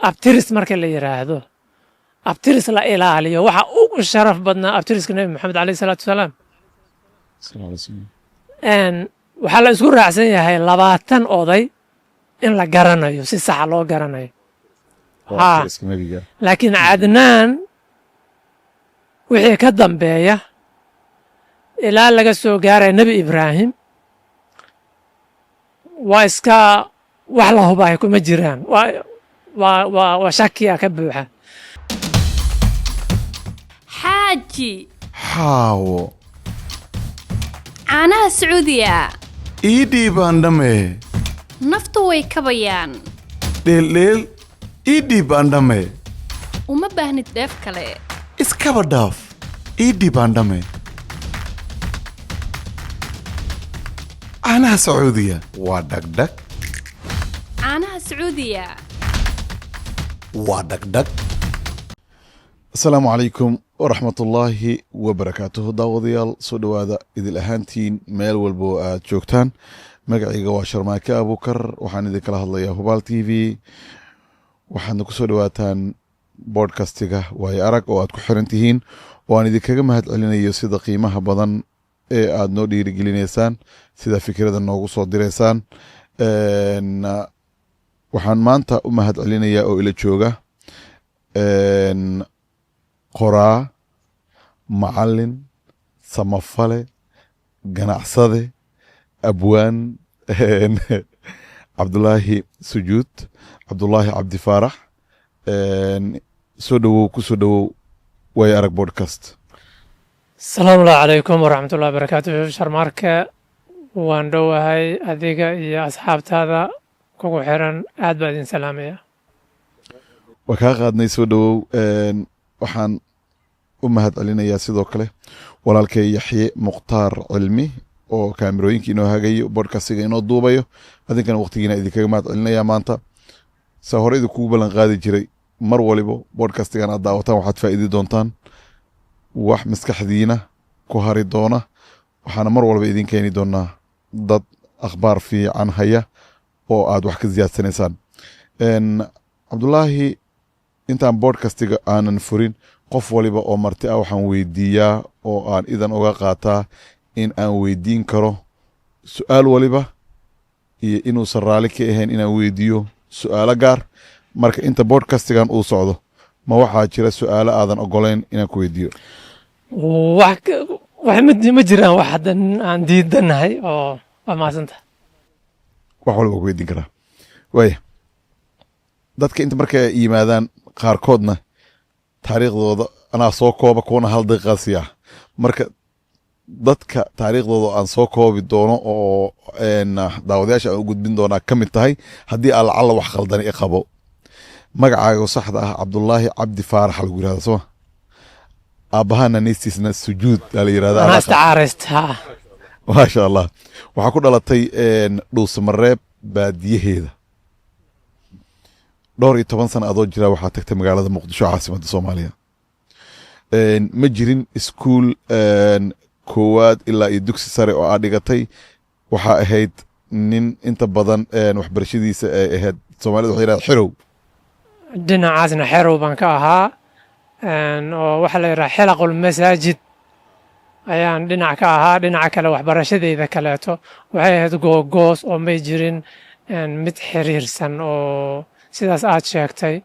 Abtiris marka la yidhaahdo, abtiris la ilaaliyo, waxa ugu sharaf badnaa abtiriska Nebi Maxamed caleyhi salaatu wasalaam. Waxaa la isku raacsan yahay 20 oday in la garanayo, si saxa loo garanayo. Laakiin Cadnaan wixii ka dambeeya ilaa laga soo gaaraya Nebi Ibraahim waa iska wax la hubaay kuma jiraan, waa shakiya ka buuxa. Xaaji. Xaawo. Caanaha Sacuudiya. Ii dhiibaan dhamme. Naftu way kabayaan. Dheeldheel ii dhiibaan dhamme. Uma baahnid dheef kale. Iskaba dhaaf, ii dhiibaan dhamme. Caanaha Sacuudiya waa dhagdhag. Caanaha Sacuudiya. Waa dhagdhag. Asalaamu calaykum waraxmatullaahi wabarakaatuhu. Daawadayaal, soo dhowaada idil ahaantiin meel walba oo aad joogtaan. Magacayga waa Sharmaake Abuukar, waxaan idinkala hadlayaa Hubaal TV. Waxaadna ku soo dhowaataan bodcastiga Waayo Arag oo aad ku xiran tihiin, oo aan idinkaga mahad celinayo sida qiimaha badan ee aad noo dhiirigelineysaan, sida fikrada noogu soo direysaan. Waxaan maanta u mahad celinayaa oo ila jooga qoraa, macalin, samafale, ganacsade, abwaan Cabdulaahi Sujuud, Cabdulaahi Cabdi Faarax. Soo dhowow, ku soo dhowow Waayo Arag Podcast. Asalaamu allahu calaykum waraxmatullahi wabarakaatu. Sharmaarke, waan dhowahay. Adiga iyo asxaabtaada kugu xiran aad baa idin salaamaya. Waa kaa qaadnay, soo dhowow. Waxaan u mahad celinayaa sidoo kale walaalkay Yaxye Mukhtaar Cilmi oo kaamirooyinka inoo hagayo, bodcastiga inoo duubayo. Adinkana waqtigiina idinkaga mahad celinaya. Maanta saa hore idinkugu ballan qaadi jiray, mar walibo bodcastigan aad daawataan waxaad faa'iidi doontaan wax maskaxdiina ku hari doona. Waxaana mar walba idin keeni doonaa dad akhbaar fiican haya oo aad wax ka siyaadsanaysaan. Cabdulaahi, intaan bodcastiga aanan furin, qof waliba oo marti ah waxaan weydiiyaa oo aan idan uga qaataa in aan weydiin karo su-aal waliba iyo inuusan raali ka ahayn inaan weydiiyo su-aalo gaar. Marka inta bodcastigan uu socdo, ma waxaa jira su-aalo aadan ogolayn inaan ku weydiiyo? Wax ma jiraan, wax hadda aan diidanahay oo waa mahadsanta. Wax walba ku weydiin karaa. Waaya, dadka inta markay yimaadaan qaarkoodna taariikhdooda anaa soo kooba, kuwana hal daqiiqa siiya. Marka dadka taariikhdooda aan soo koobi doono oo daawadayaasha aan u gudbin doonaa ka mid tahay, haddii aan lacalla wax khaldani i qabo, magacaaga saxda ah Cabdulaahi Cabdi Faarax lagu yirahda, sooma? Aabbahana neystiisna Sujuud aa la yirahda. Anaa isticaaraysta, ha. Maasha Allah. Waxaa ku dhalatay Dhuusamareeb baadiyaheeda. Dhowr iyo toban sana adoo jira waxaa tagtay magaalada Muqdisho, caasimadda Soomaaliya. Ma jirin iskuul koowaad ilaa iyo dugsi sare oo aad dhigatay. Waxaa ahayd nin inta badan waxbarashadiisa ay ahayd, Soomaalida waxay yidhahda, xirow. Dhinacaasna xerow baan ka ahaa, oo waxaa la yidhaha xilaqul masaajid ayaan dhinac ka ahaa. Dhinaca kale waxbarashadeyda kaleeto waxay ahayd googoos oo may jirin mid xiriirsan oo sidaas aad sheegtay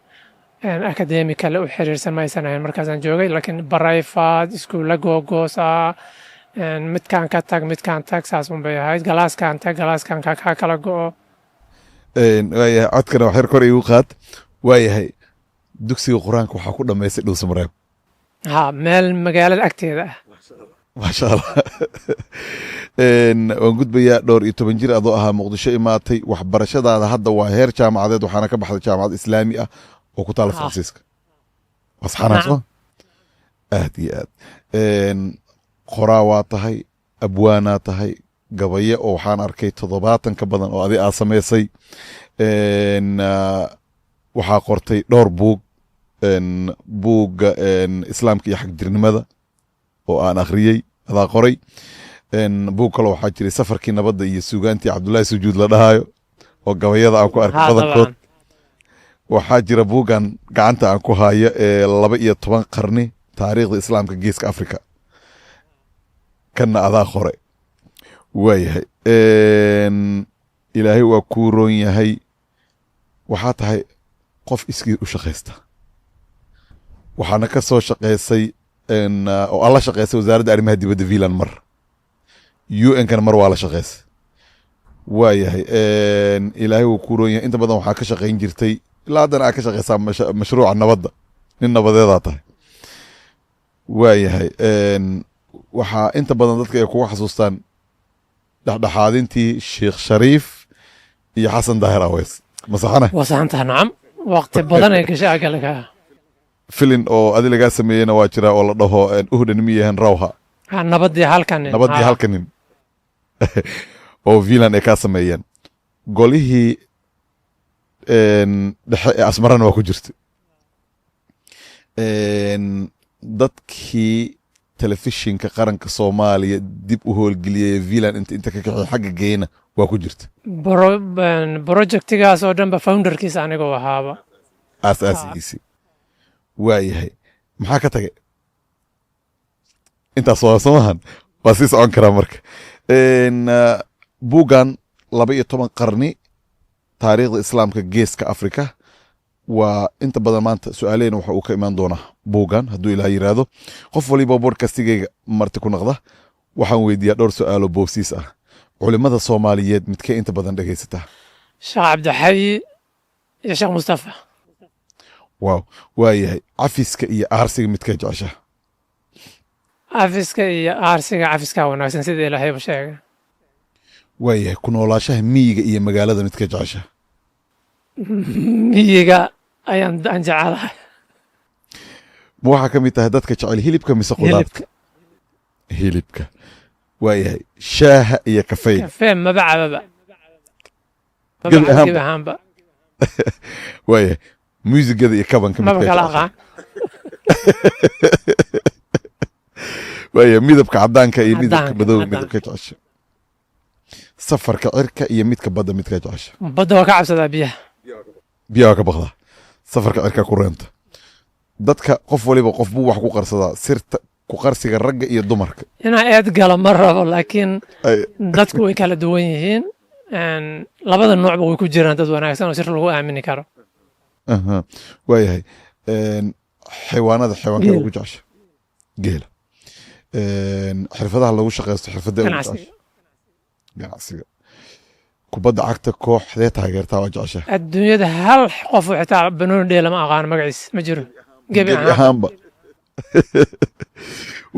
academic kale u xiriirsan maysan ahayn markaasaan joogay, laakiin private iskuulla googoos ah, midkaan ka tag, midkaan tag, saas un bay ahayd. Galaaskaan tag, galaaskaan ka kala go'o. Waayahay, codkana wax yar kor igu qaad. Waayahay, dugsiga Qur-aanka waxaa ku dhammaystay Dhuusamareeb. Ha, meel magaalada agteeda ah. Maasha Allah. Waan gudbayaa. Dhowr iyo toban jir adoo ahaa Muqdisho imaatay. Waxbarashadaada hadda waa heer jaamacadeed, waxaana ka baxday jaamacad Islaami ah oo ku taala Faransiiska. Waa saxanaa, soo aad iyo aad. Qoraa waa tahay, abwaanaa tahay, gabaye oo waxaan arkay 70 ka badan oo adi aad samaysay. Waxaa qortay dhowr buug, buugga Islaamka iyo Xagjirnimada oo aan akhriyey adaa qoray. Buug kaloo waxaa jiray Safarkii Nabadda iyo Suugaantii Cabdullaahi Sujuud la dhahayo oo gabayada aan ku arkay badankood. Waxaa jira buuggan gacanta aan ku hayo ee 12 qarni taariikhda Islaamka Geeska Africa. Kanna adaa qore. Waayahay, Ilaahay waa kuu roon yahay. Waxaa tahay qof iskii u shaqaysta, waxaana ka soo shaqaysay oo alla shaqaysay Wasaaradda Arrimaha Dibadda Finland mar, UN-kana mar waa la shaqaysay. Waayahay, Ilaahay wuu kuu roon yahay. Inta badan waxaa ka shaqayn jirtay, ilaa haddana aa ka shaqaysaa, mashruuca nabadda. Nin nabadeedaa tahay. Waayahay, waxaa inta badan dadka ay kugu xasuustaan dhexdhexaadintii Sheekh Shariif iyo Xasan Daahir Aweys. Ma saxana? Waa saxantaha, nacam. Waqti badan ay gashay agalka. Filin oo adi lagaa sameeyeyna waa jira oo la dhaho Uhdan miyahan rawha. Nabadii halkan nin. Nabadii halka nin oo Finland ay kaa sameeyeen. Golihii dhexe ee Asmarana waa ku jirta. Dadkii telefishinka qaranka Soomaaliya dib u howlgeliyay Finland inta ka kaxey xagga geeyna waa ku jirta. Projectigaas oo dhanba founderkiisa anigoo ahaaba. Aas-aasigiisii. Waayahay, maxaa ka tagay? Intaas waa somahan, waa sii socon karaa. Marka buuggan 12 qarni taariikhda Islaamka Geeska Afrika waa inta badan maanta su-aalehena waxa uu ka imaan doonaa buuggan, hadduu Ilaah yiraahdo. Qof waliba podcastigayga marti ku noqda waxaan weydiiyaa dhowr su-aalo boobsiis ah. Culimada Soomaaliyeed midkee inta badan dhegaysataa? Sheekh Cabdixayi iyo Sheekh Mustafa. Wow, waayahay. Cafiska iyo aarsiga midkee jeceshaha? Cafiska iyo aarsiga, cafiskaa wanaagsan, sida Ilaahayba sheegay. Waayahay, ku noolaashaha miyiga iyo magaalada midkee jeceshaha? Miyiga ayaan aan jecelahay. Ma waxaa ka mid tahay dadka jecel hilibka mise khudaarta? Hilibka. Hilibka. Waayahay, shaaha iyo kafeyga? Kafee maba cababa. Gebi ahaanba. Gebi ahaanba. Waayahay, muusigada iyo kabanka maba midkee kala jeceshaha? Aqaan. Waayahay, midabka cadaanka iyo midabka Cadaanka, madowga cadaanka. midabka jecesha? Safarka cirka iyo midka badda midka jecesha? Badda waa ka cabsadaa, biyaha. Biyaha waa ka baqdaa, safarka cirka ku reenta. Dadka qof waliba qof buu wax ku qarsadaa. Sirta ku qarsiga ragga iyo dumarka? Inaan eed galo ma rabo, laakiin dadku way kala duwan yihiin. Labada noocba way ku jiraan dad wanaagsan oo sir lagu aamini karo. Aha, waayahay. Xayawaanada, xayawaanka Geela. ugu jecesha? Geela. Xirfadaha lagu shaqeysto, xirfadee ugu Ganacsiga. jecesha? Ganacsiga. Kubadda cagta kooxdee taageertaa waa jecesha? Adduunyada hal qof oo xitaa banooni dheela ma aqaano magaciis, ma jiro gebi Gebi ahaan. ahaanba.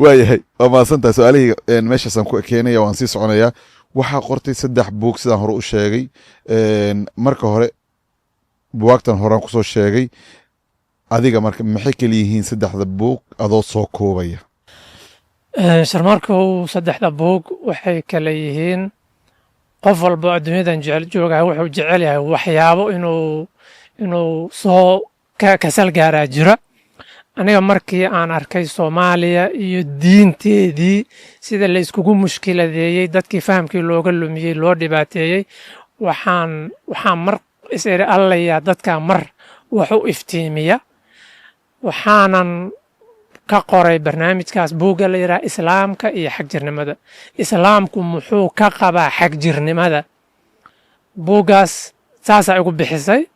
Waayahay, waa mahadsantahay. Su-aalihii meeshaasaan ku keenaya, waan sii soconayaa. Waxaa qortay saddex buug, sidaan hore u sheegay. Marka hore buwaagtan horaan kusoo sheegay adiga. Marka maxay kala yihiin saddexda buug adoo soo koobaya? Sharmaarkow, saddexda buug waxay kala yihiin: qof walba adduunyadan jecel joogaha wuxuu jecel yahay waxyaabo inuu soo kasal gaaraa jira. Aniga markii aan arkay Soomaaliya iyo diinteedii sida la iskugu mushkiladeeyey, dadkii fahamkii looga lumiyey, loo dhibaateeyey, waxaan mar is iri, allayaa dadka mar wax u iftiimiya. Waxaanan ka qoray barnaamijkaas buugga la yidhaha Islaamka iyo Xagjirnimada, Islaamku muxuu ka qabaa xagjirnimada. Buuggaas saasaa igu bixisay.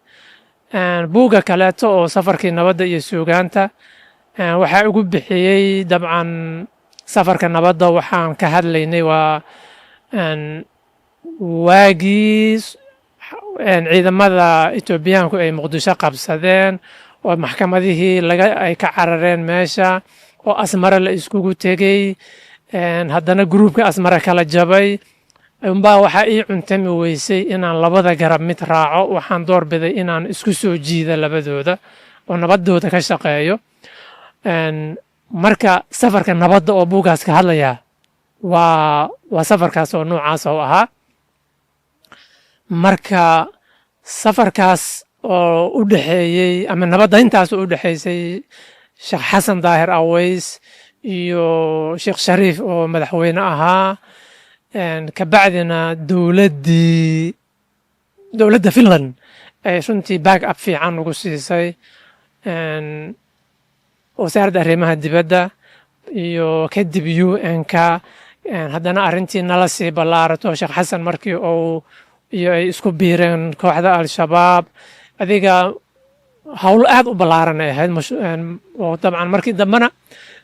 Buugga kaleeto oo Safarkii Nabadda iyo Suugaanta waxaa igu bixiyey, dabcan safarka nabadda waxaan ka hadlaynay waa waagii ciidamada Etoobiyaanku ay Muqdisho qabsadeen oo maxkamadihii laga ay ka carareen meesha oo Asmare la iskugu tegey. Haddana gruubka Asmare kala jabay unbaa waxaa ii cuntami weysay inaan labada garab mid raaco. Waxaan doorbiday inaan isku soo jiida labadooda oo nabadooda ka shaqeeyo. Marka safarka nabadda oo buuggaas ka hadlayaa waa safarkaas oo noocaas oo ahaa. Marka safarkaas oo u dhexeeyey ama nabadda intaas oo u dhexeysay Sheekh Xasan Daahir Aweys iyo Sheekh Shariif oo madaxweyne ahaa, kabacdina dowladdii dowladda Finland Ay runtii back up fiican ugu siisay Wasaaradda Arrimaha Dibadda iyo kadib UN-ka. Haddana arrintii nala sii ballaarato, Sheekh Xasan markii uu iyo ay isku biireen kooxda Al-Shabaab, adiga hawl aad u ballaaran ay ahayd. Oo dabcan markii dambena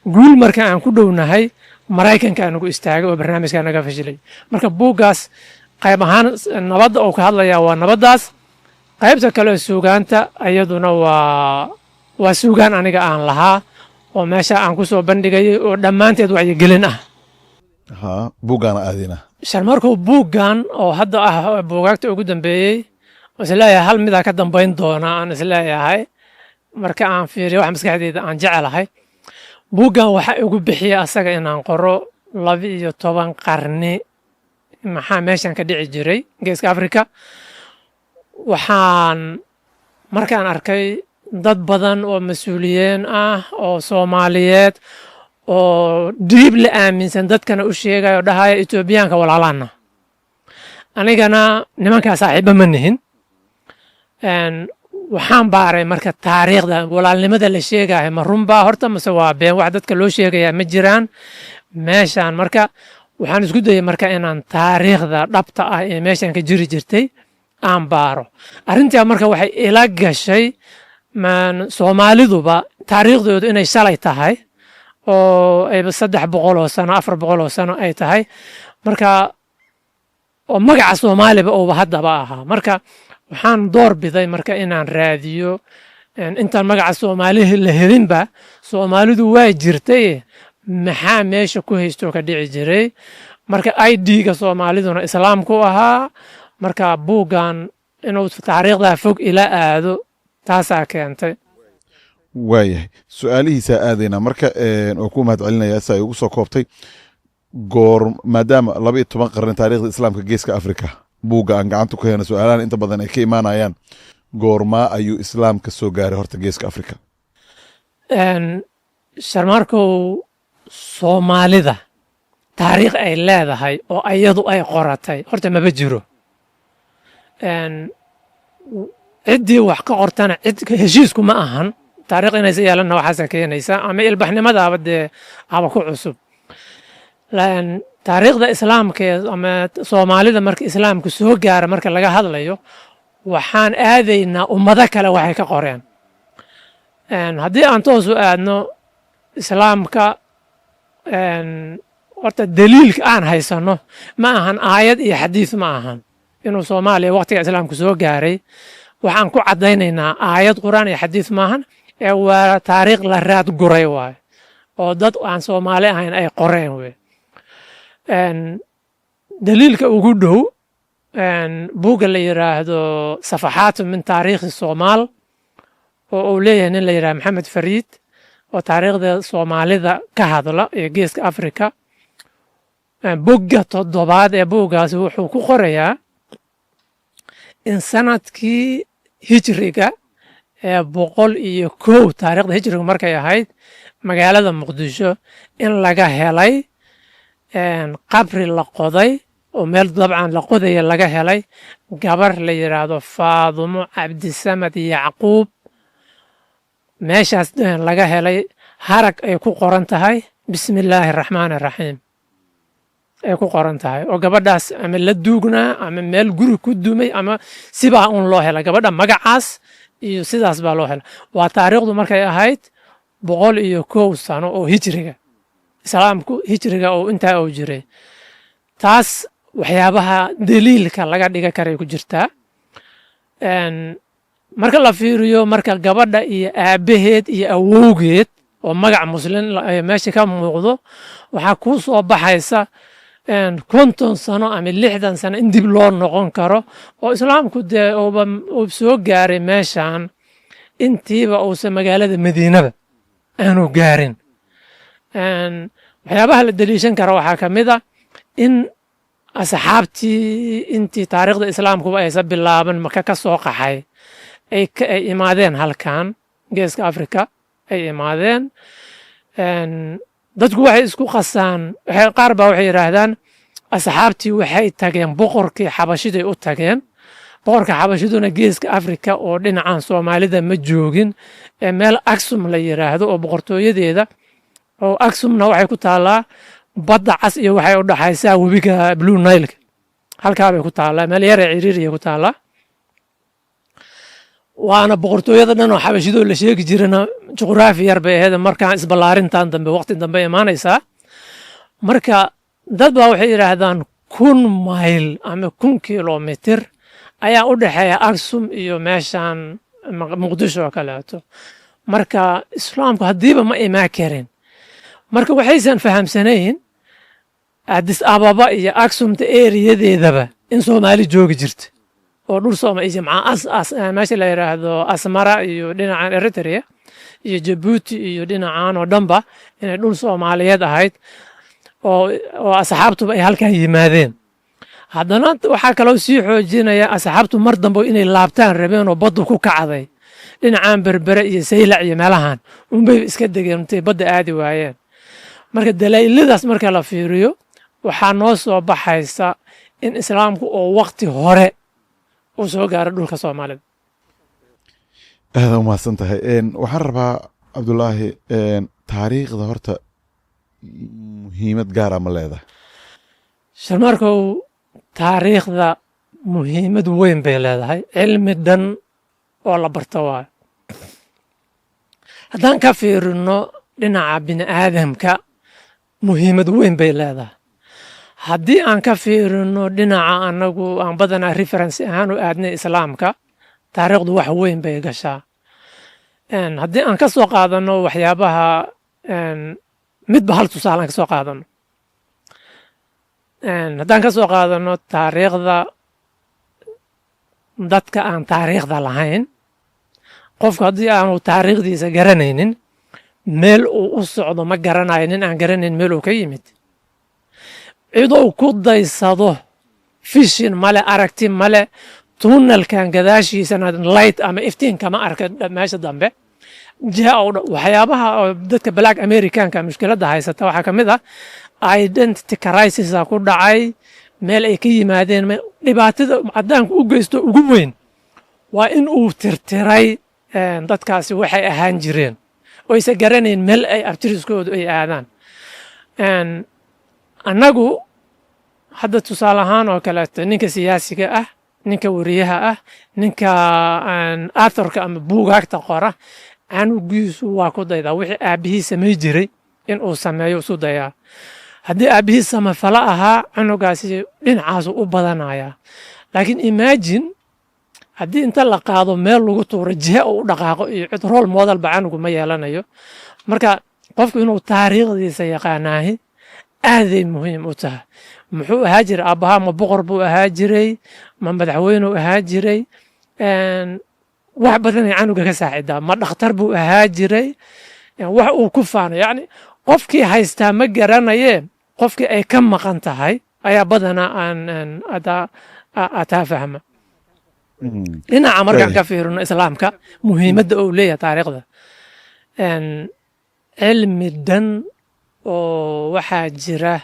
guul marka aan ku dhownahay Maraykanka aan ugu istaagay oo barnaamijka naga fashilay. Marka buuggaas qayb ahaan nabadda uu ka hadlayaa waa nabaddaas. Qaybta kale oo suugaanta iyaduna waa suugaan aniga aan lahaa oo meesha aan ku soo bandhigayay oo dhammaanteed wacyigelin ah. Ha, buuggaana aadina. Sharmarkow, buuggan oo hadda ah buugaagta ugu dambeeyey oo isleeyahay hal midaa ka dambayn doona, aan isleeyahay marka aan fiiriyo wax maskaxdeyda aan jecelahay, buuggan waxa igu bixiya asaga inaan qoro 12 qarni maxaa meeshan ka dhici jiray Geeska Afrika. Waxaan markaan arkay dad badan oo mas-uuliyiin ah oo Soomaaliyeed oo dhiib la aaminsan, dadkana u sheegaya oo dhahaya Etoobiyaanka walaalaana, anigana nimankaa saaxiiba ma nihin. Waxaan baaray marka taariikhda walaalnimada la sheegaya ma runbaa horta mase waa been? Wax dadka loo sheegayaa ma jiraan meeshaan. Marka waxaan isku dayay marka inaan taariikhda dhabta ah ee meeshan ka jiri jirtay aan baaro. Arrintaa marka waxay ila gashay Soomaaliduba taariikhdoodu inay shalay tahay oo ayba 300 oo sano, 400 oo sano ay tahay, marka oo magaca Soomaaliba uuba haddaba ahaa. Marka waxaan door biday marka inaan raadiyo intaan magaca Soomaali la helinba Soomaalidu waa jirtay, maxaa meesha ku haystoo ka dhici jiray? Marka ID-ga Soomaaliduna Islaamku ahaa. Marka buuggan inuu taariikhdaa fog ila aado taasaa keentay. Waayahay, su-aalihiisaa aadaynaa. Marka waa ku mahad celinayaa si ay ugu soo koobtay goor, maadaama 12 qarni taariikhda Islaamka Geeska Africa buugga aan gacanta ku heyno, su-aalahan inta badan ay ka imaanayaan: goormaa ayuu Islaamka soo gaaray horta Geeska Africa? Sharmaarkow, Soomaalida taariikh ay leedahay oo ayadu ay qoratay horta maba jiro. Ciddii wax ka qortana cid heshiisku ma ahan. Taariikh inaysa yeelanna waxaasa keenaysa ama ilbaxnimadaaba dee aba ku cusub. Taariikhda Islaamka ama Soomaalida marka Islaamku soo gaara marka laga hadlayo, waxaan aadaynaa ummado kale waxay ka qoreen. Haddii aan toos u aadno Islaamka, horta daliilka aan haysano ma ahan aayad iyo xadiis, ma ahan inuu Soomaaliya waqtiga Islaamku soo gaaray. Waxaan ku caddaynaynaa aayad Qur'aan iyo xadiis maahan ee waa taariikh la raad guray waayo oo dad aan Soomaali ahayn ay qoreen wey. Daliilka ugu dhow, buugga la yiraahdo Safaxaatu min Taariikhi Soomaal oo uu leeyahay nin la yidhahdo Maxamed Fariid oo taariikhda Soomaalida ka hadla ee Geeska Afrika, bogga toddobaad ee buuggaasi wuxuu ku qorayaa in sanadkii hijriga ee 101, taariikhda hijrigu markay ahayd, magaalada Muqdisho in laga helay qabri la qoday oo meel dabcan la qodaya laga helay gabar la yidhaahdo Faadumo Cabdisamad Yacquub. Meeshaas laga helay harag ay ku qoran tahay "Bismi Illaahi Araxmaan Araxiim" ay ku qoran tahay, oo gabadhaas ama la duugnaa ama meel guri ku dumay ama sibaa un loo helay gabadha magacaas iyo sidaas baa loo helay. Waa taariikhdu markay ahayd 101 sano oo hijriga, Islaamku hijriga oo intaa uu jiray. Taas waxyaabaha daliilka laga dhiga karay ku jirtaa. Marka la fiiriyo marka gabadha iyo aabbaheed iyo awowgeed oo magac Muslin meesha ka muuqdo, waxaa kuu soo baxaysa 50 sano ama 60 sano in dib loo noqon karo oo Islaamku dee uuba uu soo gaaray meeshan intiiba uusan magaalada Madiinaba aanu gaarin. Waxyaabaha la daliishan kara waxaa ka mid a in asxaabtii intii taariikhda Islaamkuba aysa bilaaban Maka ka soo qaxay ay imaadeen halkan Geeska Afrika ay imaadeen. Dadku waxay isku qasaan, qaar baa waxay yidhaahdaan asxaabtii waxay tageen boqorkii Xabashiday u tageen. Boqorka Xabashiduna Geeska Afrika oo dhinacan Soomaalida ma joogin, ee meel Aksum la yiraahdo oo boqortooyadeeda oo Aksumna waxay ku taallaa Badda Cas iyo waxay u dhaxaysaa webiga Blue Nileka, halkaa bay ku taallaa, meel yara ciriiriya ku taallaa. Waana boqortooyada dhan oo Xabashidoo la sheegi jirana juqraafi yar bay ahayd. Markaan isballaarintan dambe waqti dambe imaanaysaa. Marka dad baa waxay yidhaahdaan 1000 mayl ama 1000 kilomitir ayaa u dhexeeya Aksum iyo meeshan Muqdisho oo kaleeto. Marka Islaamku haddiiba ma imaan karin. Marka waxaysan fahamsanayn Addis Ababa iyo Aksumta eriyadeedaba in Soomaali joogi jirta oo dhul Sooma iyo macaa as as meesha la yidhaahdo Asmara iyo dhinacan Eritrea iyo Jabuuti iyo dhinacan oo dhanba inay dhul Soomaaliyeed ahayd oo asxaabtuba ay halkan yimaadeen. Haddana waxaa kaloo sii xoojinaya asxaabtu mar dambe inay laabtaan rabeen oo baddu ku kacday, dhinacan Berbere iyo Saylac iyo meelahan unbay iska degeen intay badda aadi waayeen. Marka dalaa'iladaas marka la fiiriyo, waxaa noo soo baxaysa in Islaamku oo waqti hore uu soo gaaro dhulka Soomaalida. Aada umahadsan tahay. Waxaan rabaa, Cabdulaahi, taariikhda horta muhiimad gaara ma leedahay? Sharmaarkow, taariikhda muhiimad weyn bay leedahay, cilmi dhan oo la barto waayo. Haddaan ka fiirino dhinaca bini aadamka, muhiimad weyn bay leedahay. Haddii aan ka fiirino dhinaca annagu aan badanaa reference ahaan u aadnay Islaamka, taariikhdu wax weyn bay gashaa. Haddii aan ka soo qaadano waxyaabaha midba hal tusaale aan ka soo qaadano, haddaan ka soo qaadano taariikhda, dadka aan taariikhda lahayn, qofku haddii aanu taariikhdiisa garanaynin, meel uu u socdo ma garanayo. Nin aan garanayn meel uu ka yimid, cidou ku daysado vision male, aragti male, tunnelkan gadaashiisana light ama iftiin kama arka meesha dambe jiha oo dhan. Waxyaabaha oo dadka Black Americanka mushkiladda haysata waxaa ka mid ah identity crisis ku dhacay, meel ay ka yimaadeen. Dhibaatada cadaanku u geysto ugu weyn waa in uu tirtiray dadkaasi waxay ahaan jireen oo aysan garanayn meel ay abtiriskoodu ay aadaan. Annagu hadda tusaale ahaan oo kaleeto, ninka siyaasiga ah, ninka weriyaha ah, ninka authorka ama buugaagta qora, canugiisu waa ku daydaa wixii aabbihii samay jiray in uu sameeyo isu dayaa. Haddii aabbihii samafalo ahaa, cunugaasi dhinacaasu u badanayaa. Laakiin imagine haddii inta la qaado meel lagu tuuro, jiha uu u dhaqaaqo iyo cid role modelba canugu ma yeelanayo. Marka qofku inuu taariikhdiisa yaqaanaahi aaday muhiim u tahay. Muxuu ahaa jiray aabbahaa? Ma boqor buu ahaa jiray? Ma madaxweynuu ahaa jiray? Wax badanay canuga ka saacidaa. Ma dhakhtar buu ahaa jiray? Wax uu ku faano, yacni qofkii haystaa ma garanaye, qofkii ay ka maqan tahay ayaa badanaa aan ataa fahma. Dhinaca markaan ka fiirino Islaamka, muhiimadda uu leeyahay taariikhda, cilmi dhan oo waxaa jira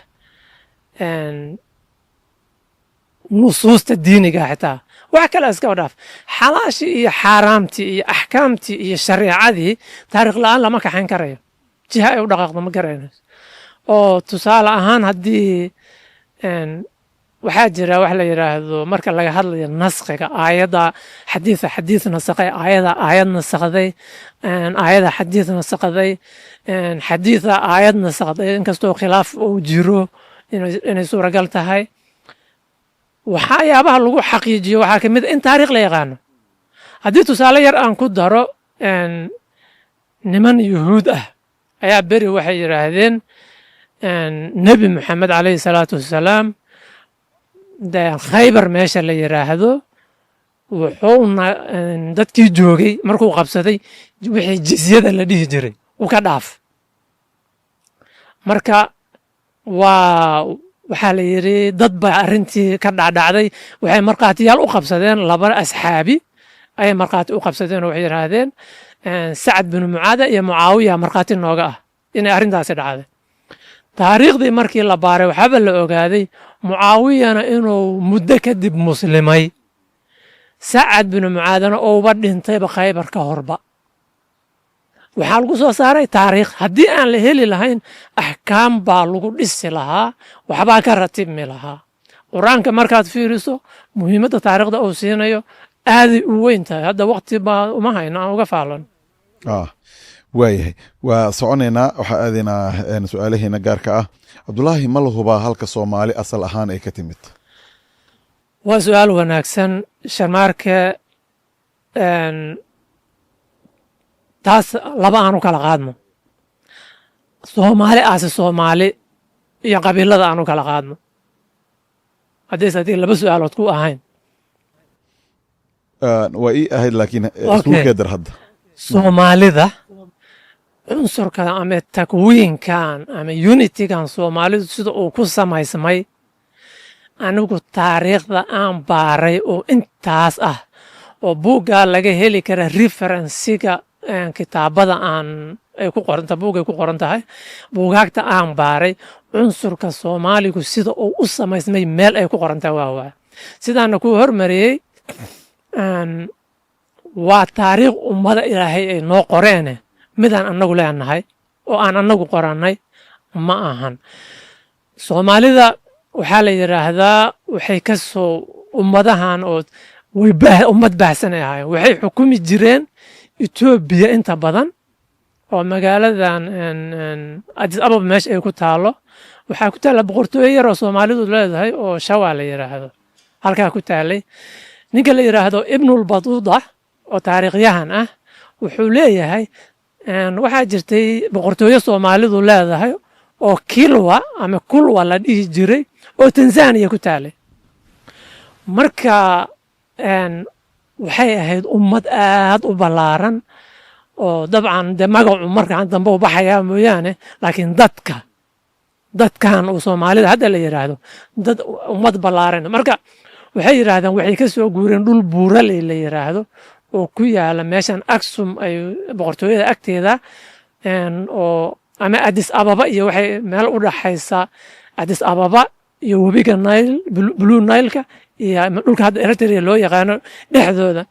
nusuusta diiniga, xitaa wax kale iska dhaaf, xalaashii iyo xaaraamtii iyo axkaamtii iyo shareecadii taariikh la'aan lama kaxayn karayo, jiha ay u dhaqaaqdo ma garanayso. Oo tusaale ahaan haddii waxaa jira wax la yidhaahdo marka laga hadlayo naskhiga aayadda, xadiisa xadiis nasakhay, aayada aayad nasakday, aayada xadiis nasakday, xadiisa aayad nasakday, inkastoo khilaaf uu jiro inay suuragal tahay. Waxyaabaha lagu xaqiijiyo waxaa ka mid a in taariikh la yaqaano. Haddii tusaale yar aan ku daro, niman Yuhuud ah ayaa beri waxay yidhaahdeen Nebi Moxamed calayhi salaatu wassalaam Khaybar meesha la yidhaahdo wuxuuna dadkii joogay markuu qabsaday wixii jizyada la dhihi jiray uu ka dhaaf. Marka waa waxaa la yidhi dad baa arrintii ka dhacdhacday. Waxay markhaatiyaal u qabsadeen, laba asxaabi ayay markhaati u qabsadeen oo waxay yidhaahdeen Sacad binu Mucaada iyo Mucaawiya markhaati nooga ah inay arrintaasi dhacday. Taariikhdii markii la baaray, waxaaba la ogaaday Mucaawiyana inuu muddo kadib muslimay. Sacad binu Mucaadana ouba dhintayba Khaybar ka horba. Waxaa lagu soo saaray taariikh. Haddii aan la heli lahayn, axkaam baa lagu dhisi lahaa, waxbaa ka ratibmi lahaa. Qur-aanka markaad fiiriso, muhiimadda taariikhda uu siinayo aaday u weyn tahay. Hadda waqti baa uma hayno aan uga faalan. Waayahay, waa soconaynaa, waxaa aadaynaa su-aalaheena gaarka ah. Cabdulaahi, ma la hubaa halka Soomaali asal ahaan ay ka timid? Waa su-aal wanaagsan, Sharmaarke. Taas laba aan u kala qaadno: Soomaali aase Soomaali iyo qabiilada aan u kala qaadno, haddayse adiga laba su-aalood ku ahayn. Waa ii ahayd, laakiin iskugu keedar hadda. Soomaalida cunsurka ama takwiinkan ama unity-gan Soomaalidu sida uu ku samaysmay, anigu taariikhda aan baaray oo intaas ah oo buuggaa laga heli kara, reference-iga kitaabada aan ay ku qoranta, buuggay ku qoran tahay, buugaagta aan baaray, cunsurka Soomaaligu sida uu u samaysmay meel ay ku qoran tahay waa sidaana kuu hormariyey. Waa taariikh ummada Ilaahay ay noo qoreene, midaan annagu leenahay oo aan annagu qorannay ma ahan. Soomaalida waxaa la yidhaahdaa waxay ka soo ummadahan oo way ummad baahsan ay ahaayeen. Waxay xukumi jireen Etoobiya inta badan, oo magaaladan Addis Ababa meesha ay ku taalo waxaa ku taalla boqortooyo yar oo Soomaalidu leedahay oo Shawa la yidhaahdo, halkaa ku taalay. Ninka la yidhaahdo Ibnul Batuuda oo taariikhyahan ah wuxuu leeyahay waxaa jirtay boqortooyo Soomaalidu leedahay oo Kilwa ama Kulwa la dhihi jiray oo Tanzania ku taalay. Marka waxay ahayd ummad aad u ballaaran oo dabcan dee magacu markaan dambe u baxayaa mooyaane, laakiin dadkan uu Soomaalida hadda la yidhaahdo dad ummad ballaaran. Marka waxay yidhaahdeen waxay ka soo guureen dhul Buuraley la yidhaahdo oo ku yaala meeshan Aksum ay boqortooyada agteeda, oo ama Addis Ababa iyo waxay meel u dhaxaysa Addis Ababa iyo webiga Nile, Blue Nile-ka, iyo dhulka hadda Eritrea loo yaqaano dhexdooda.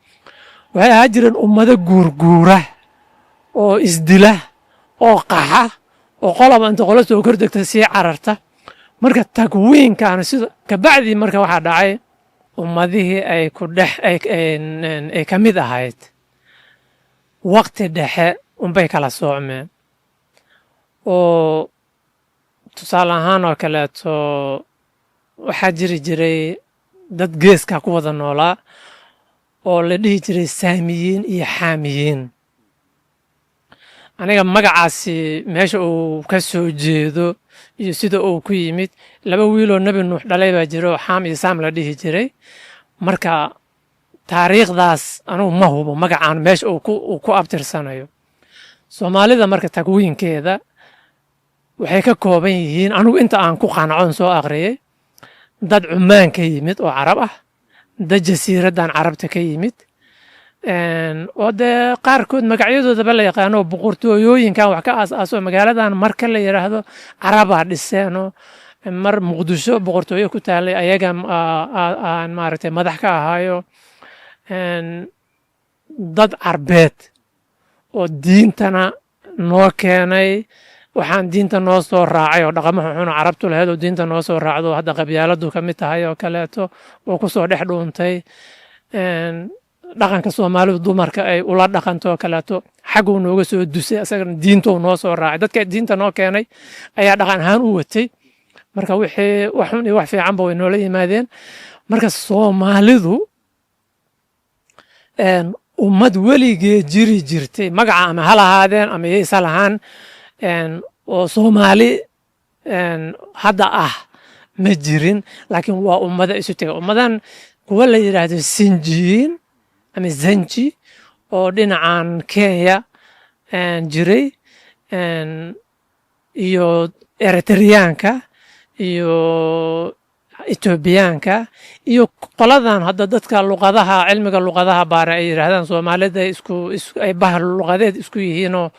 Waxay ahaa jireen ummado guurguura oo isdila oo qaxa oo qolaba inta qolo soo kordegta sii cararta. Marka takwiinkan sida kabacdii marka waxaa dhacay ummadihii ay ku dhex ay ka mid ahayd waqti dhexe unbay kala soocmeen, oo tusaale ahaan oo kaleeto waxaa jiri jiray dad geeska ku wada noolaa oo la dhihi jiray Saamiyiin iyo Xaamiyiin. Aniga magacaasi meesha uu ka soo jeedo iyo sida uu ku yimid, laba wiiloo Nebi Nuux dhalay baa jira oo Xaam iyo Saam la dhihi jiray. Marka taariikhdaas anugu ma hubo magacaan meesha uu ku abtirsanayo. Soomaalida marka takwiinkeeda waxay ka kooban yihiin, anigu inta aan ku qanacon soo akhriyey, dad Cumaan ka yimid oo Carab ah, dad jasiiraddan Carabta ka yimid, oo dee qaarkood magacyadoodaba la yaqaano, boqortooyooyinkan wax ka aas-aaso magaaladan marka la yidhaahdo Carabaa dhiseenoo mar Muqdisho boqortooyo ku taalay ayaga aan maaragtay madax ka ahaayo, dad Carbeed oo diintana noo keenay, waxaan diinta noo soo raacay oo dhaqamo xunxun Carabtu lahayd oo diinta noo soo raacdo, hadda qabyaaladu ka mid tahay oo kaleeto, oo kusoo dhex dhuuntay, dhaqanka Soomaalidu dumarka ay ula dhaqanto oo kaleeto xagguu nooga soo dusay, isagana diintou noo soo raacay. Dadka diinta noo keenay ayaa dhaqan ahaan u watay. Marka wixii wax xun iyo wax fiicanba way noola yimaadeen. Marka Soomaalidu ummad weligeed jiri jirtay, magaca ama ha lahaadeen ama yaysa lahaan, oo Soomaali hadda ah ma jirin, laakiin waa ummado isu tegay. Ummadan kuwa la yidhaahdo Sinjiyiin ama Zanji oo dhinacan Kenya jiray iyo Eritreyaanka iyo Etoobiyaanka iyo qoladan hadda dadka luqadaha, cilmiga luqadaha baara ay yidhaahdaan Soomaalida isku ay bahal luqadeed isku yihiinoo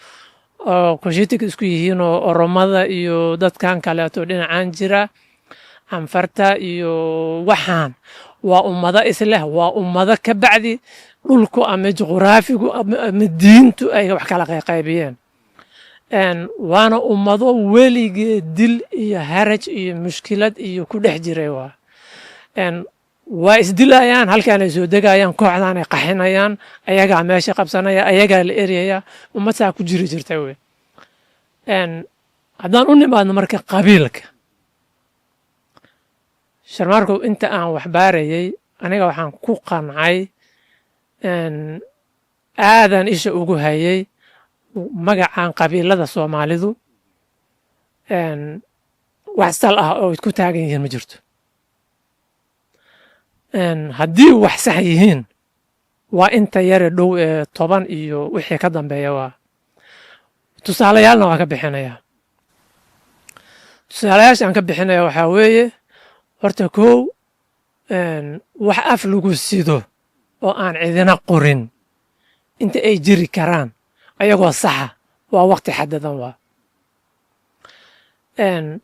oo Cushitic isku yihiinoo Oromada iyo dadkan kaleeto dhinacan jira, Canfarta iyo waxaan Waa ummado isleh, waa ummado ka bacdi dhulku ama juquraafigu ama diintu ay wax kala qayqaybiyeen. Waana ummado weligeed dil iyo haraj iyo mushkilad iyo ku dhex jiray. Waa isdilayaan, halkaan ay soo degayaan, kooxdan ay qaxinayaan, ayagaa meesha qabsanaya, ayagaa la eryaya. Ummad saa ku jiri jirta wey. Haddaan u nimaadno marka qabiilka, Sharmaarkow, inta aan wax baarayay aniga waxaan ku qancay, aadan isha ugu hayay magacan qabiilada Soomaalidu, wax sal ah oo ku taagan yihiin ma jirto. Haddii wax sax yihiin, waa inta yare dhow ee 10 iyo wixii ka dambeeya. Waa tusaalayaalna waa ka bixinaya. Tusaalayaasha aan ka bixinaya waxaa weeye, horta kow, wax af lagu sido oo aan cidina qorin inta ay jiri karaan ayagoo saxa waa waqti xadadan. Waa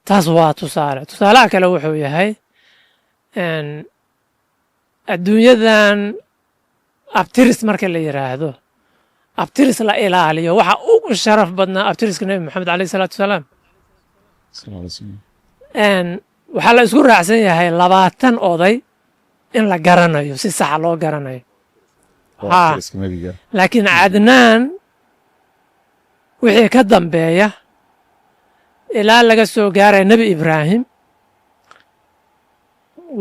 taas, waa tusaale. Tusaalaha kale wuxuu yahay, adduunyadan abtiris marka la yiraahdo, abtiris la ilaaliyo, waxa ugu sharaf badnaa abtiriska Nebi Maxamed caleyhi salaatu wasalaam. Waxaa la isku raacsan yahay 20 oday in la garanayo, si saxa loo garanayo. Laakiin Cadnaan wixii ka dambeeya ilaa laga soo gaaraya Nebi Ibraahim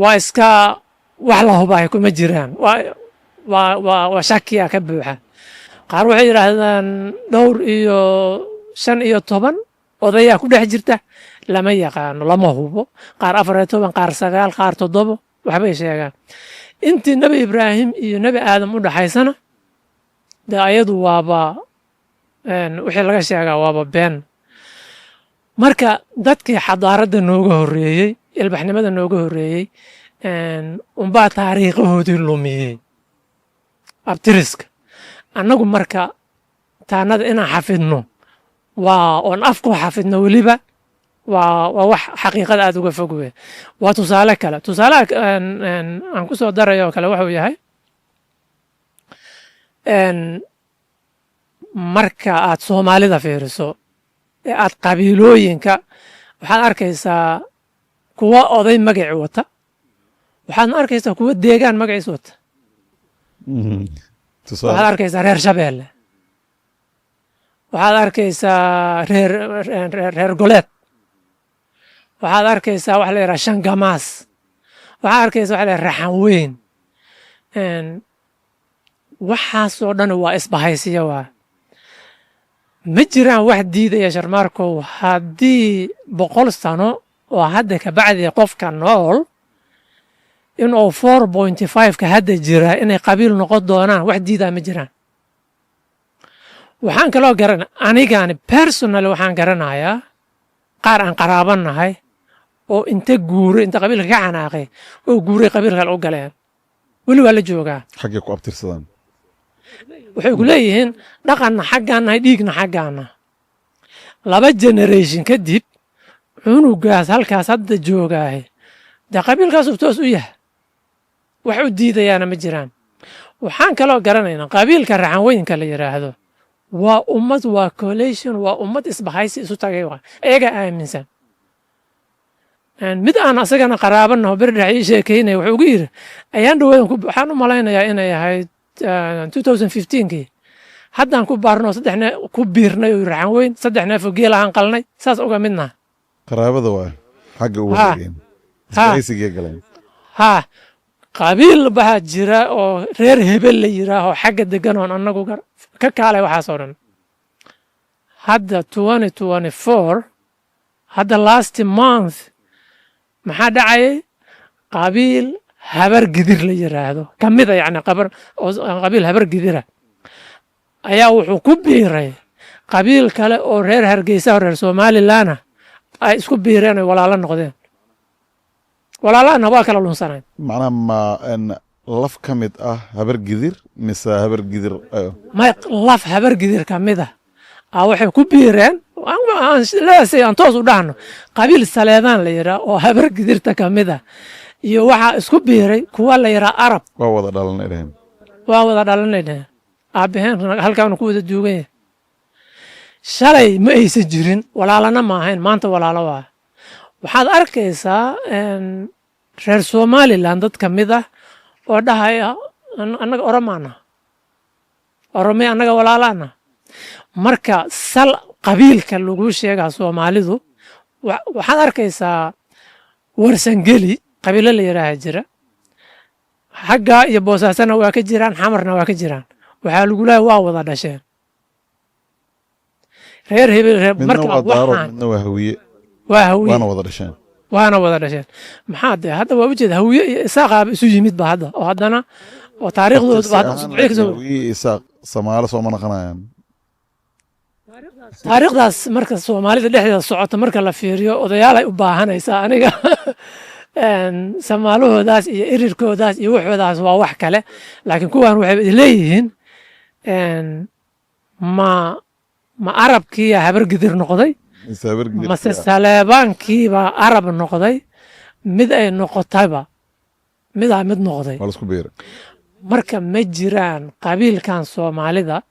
waa iska wax la hubaay kuma jiraan, waa shakiya ka buuxa. Qaar waxay yidhaahdaan dhowr iyo 15 odayaa ku dhex jirta, lama yaqaano, lama hubo. Qaar 14, qaar 9, qaar 7, waxbay sheegaan. Intii Nebi Ibraahim iyo Nebi Aadam u dhaxaysana dee ayadu waaba wixii laga sheegaa waaba been. Marka dadkii xadaaradda nooga horreeyey, ilbaxnimada nooga horreeyey unbaa taariikhahoodii lumiyey abtiriska. Annagu marka taanada inaan xafidno waa oon afku xafidno weliba waa wax xaqiiqada aada uga fog wey. Waa tusaale kale. Tusaalaha aan ku soo darayo oo kale wuxuu yahay, marka aad Soomaalida fiiriso ee aad qabiilooyinka, waxaad arkaysaa kuwa oday magaci wata, waxaadna arkaysaa kuwa deegaan magaciis wata. Waxaad arkaysaa reer Shabeelle, waxaad arkaysaa reer Goleed, waxaad arkaysaa waxa la yidhaha Shangamaas, waxaad arkaysaa waxa la yidhaha Raxan Weyn. Waxaasoo dhan waa isbahaysiya. Waa ma jiraan wax diidaya, Sharmaarkow, haddii 100 sano oo hadda kabacdi qofka nool inuu 4.5-ka hadda jira inay qabiil noqon doonaan, wax diidaa ma jiraan. Waxaan kaloo garan anigani personally, waxaan garanayaa qaar aan qaraaban nahay oo inta guuray, inta qabiilka ka xanaaqay oo guuray, qabiil kale u galeen, weli waa la joogaa. Xaggay ku abtirsadaan? Waxay ku leeyihiin dhaqanna xaggaan nahay, dhiigna xaggaana. Laba generation kadib cunugaas halkaas hadda joogaahe dee qabiilkaasuu toos u yahay, wax u diidayaana ma jiraan. Waxaan kaloo garanaynaa qabiilka Raxanweynka la yidhaahdo waa ummad, waa coalition, waa ummad isbahaysi isu tagay, waa iyaga aaminsan. Mid aan asagana qaraabanaho beri dhex ii sheekeynaya wuxuu ugu yidhi, ayaan dhaweyn, waxaan u malaynayaa inay ahayd 2015kii, haddaan ku baarno saddex neef ku biirnay oo Raxan Weyn 3 neef oo geel ahaan qalnay, saas uga midnaha. Qaraabada waa xagga u wareegeen, isbahaysigay galeen. Ha, qabiil baa jira oo reer Hebel la yiraaho xagga degan oon annagu ka kaalay. Waxaasoo dhan hadda 2024, hadda last month maxaa dhacayay? Qabiil Habar Gidir la yiraahdo ka mida, yacni qabar oo qabiil Habar Gidira ayaa wuxuu ku biiray qabiil kale oo reer Hargeysa oo reer Somaliland ah ay isku biireen, oy walaalo noqdeen. Walaalahana waa kala lunsanayn. Macnaha ma laf ka mid ah Habar Gidir mise Habar Gidir? May, laf Habar Gidir ka mid ah waxay ku biireen, leesay aan toos u dhahno, qabiil Saleebaan la yidhaah oo Habar Gidirta ka mid ah. Iyo waxaa isku biiray kuwa la yidhaha Arab. Waa wada dhalanay dheheen. Waa wada dhalanay dheheen, aabbaheen halkaanu ku wada duugan yahay. Shalay ma aysan jirin, walaalana ma ahayn, maanta walaalo waa. Waxaad arkaysaa reer Somaliland dad ka mid ah oo dhahaya, "Annaga Oromaana, Orome annaga walaalaana." Marka sal qabiilka lagu sheegaa Soomaalidu, waxaad arkaysaa Warsangeli qabiilo la yidhaaha jira, xaggaa iyo Boosaasana waa ka jiraan, Xamarna waa ka jiraan. Waxaa lagu leeyahay waa wada dhasheen reer hebel reer Midna marka waa Daarood, waxaan midna waa Hawiye. Waa Hawiye. Waana wada dhasheen. Waana wada dhasheen. Maxaa dee hadda waa ujeeda, Hawiye iyo Isaaqaaba isu yimid ba hadda, oo haddana oo taariikhdoodu ba hadda usbuucyo kasoo Hawiye iyo Isaaq Samaalo sooma naqanayaan? Taariikhdaas marka Soomaalida dhexdeeda socota marka la fiiriyo, odayaalay u baahanaysaa. Aniga samaalahoodaas iyo erirkoodaas iyo waxoodaas waa wax kale, laakiin kuwan waxay leeyihiin ma Arabkiiya Habargidir noqday Mise Habargidir? Mase Saleebaankiibaa Arab noqday? Mid ay noqotayba, midaa mid noqday. Waa la isku biiray. Marka ma jiraan qabiilkan Soomaalida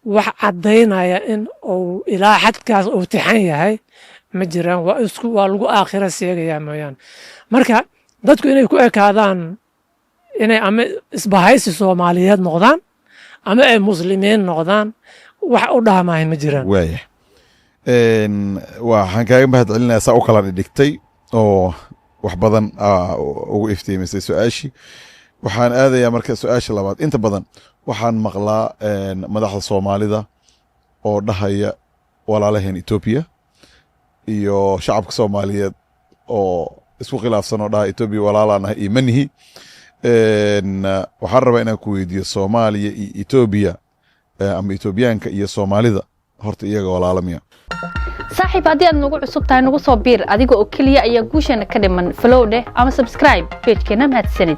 wax caddaynaya in uu ilaa xadkaas uu tixan yahay, ma jiraan. Waa isku waa lagu aakhira sheegayaa mooyaane. Marka dadku inay ku ekaadaan inay ama isbahaysi Soomaaliyeed noqdaan ama ay Muslimiin noqdaan, wax u dhaamahay ma jiraan. Waaya, waxaan kaaga mahad celinayaa saa u kala dhigtay oo wax badan ugu iftiimisay su-aashii. Waxaan aadayaa marka su-aasha labaad. Inta badan waxaan maqlaa madaxda Soomaalida oo dhahaya walaalaheen Etoobiya, iyo shacabka Soomaaliyeed oo isku khilaafsan oo dhaha Etoobiya walaalaanahay iyo manihi. Waxaan rabaa inaan ku weydiiyo, Soomaaliya iyo Etoobiya ama Etoobiyaanka iyo Soomaalida, horta iyaga walaala miya? Saaxiib, haddii aad nagu cusub tahay, nagu soo biir. Adiga oo keliya ayaa guusheena ka dhiman. Follow dheh ama subscribe page-keena. Mahadsanid.